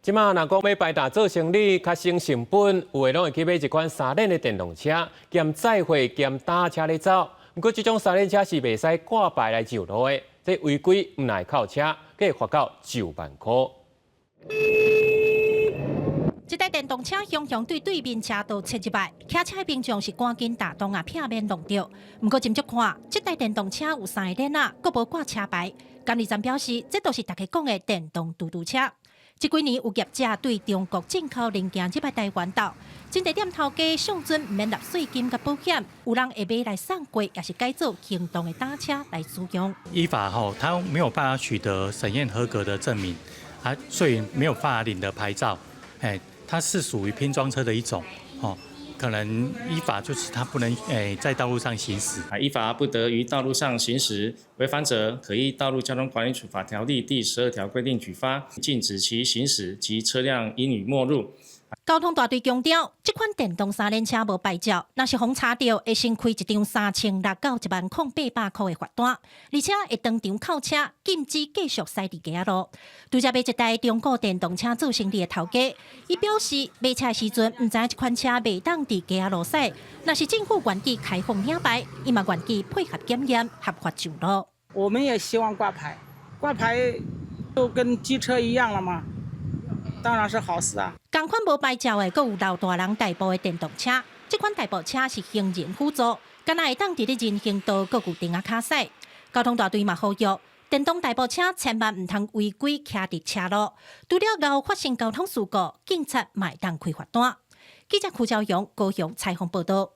這馬若講欲擺沓做生理，較省成本，有的攏會去買一款三輪的電動車，兼載貨兼擔車咧走。毋過這種三輪車是袂使掛牌來上路的，這違規毋但會扣車，閣會罰到9萬箍。這台電動車雄雄對對面車道切入來，騎車的民眾是趕緊踏擋啊，避免撞著。毋過斟酌看，這台電動車有三個輪仔，閣無掛車牌。監理站表示，這就是大家講的電動嘟嘟車。這幾年有業者對中國進口零件入來台灣鬥，真濟店頭家上陣毋免納稅金佮保險，有人會買來送貨，抑是改做行動的擔車來使用。依法吼，他沒有辦法取得審驗合格的證明，啊，所以沒有辦法領得牌照。哎，它是屬於拼裝車的一種，哦，可能依法就是它不能在道路上行駛。啊，依法不得於道路上行駛，違反者可依《道路交通管理處罰條例》第12條規定舉發，禁止其行駛及車輛應予沒入。交通大隊強調，這款電動三輪車無牌照，若是予查著，會先開一張3600到1萬零800箍的罰單，而且會當場扣車，禁止繼續駛佇街仔路。拄才買一台中古電動車做生理的頭家，伊表示買車時陣毋知影這款車袂當佇街仔路駛，若是政府願意開放領牌，伊嘛願意配合檢驗，合法上路。我們也希望掛牌，掛牌都跟機車一樣了嘛。當然是好事啊！仝款無牌照的，閣有老大人代步的電動車。這款代步車是行人輔助，敢若會當佇咧人行道閣有釘仔跤駛。交通大隊嘛呼籲，電動代步車千萬毋通違規騎佇車路，除了𠢕發生交通事故，警察嘛會當開罰單。記者柯昭陽高雄採訪報道。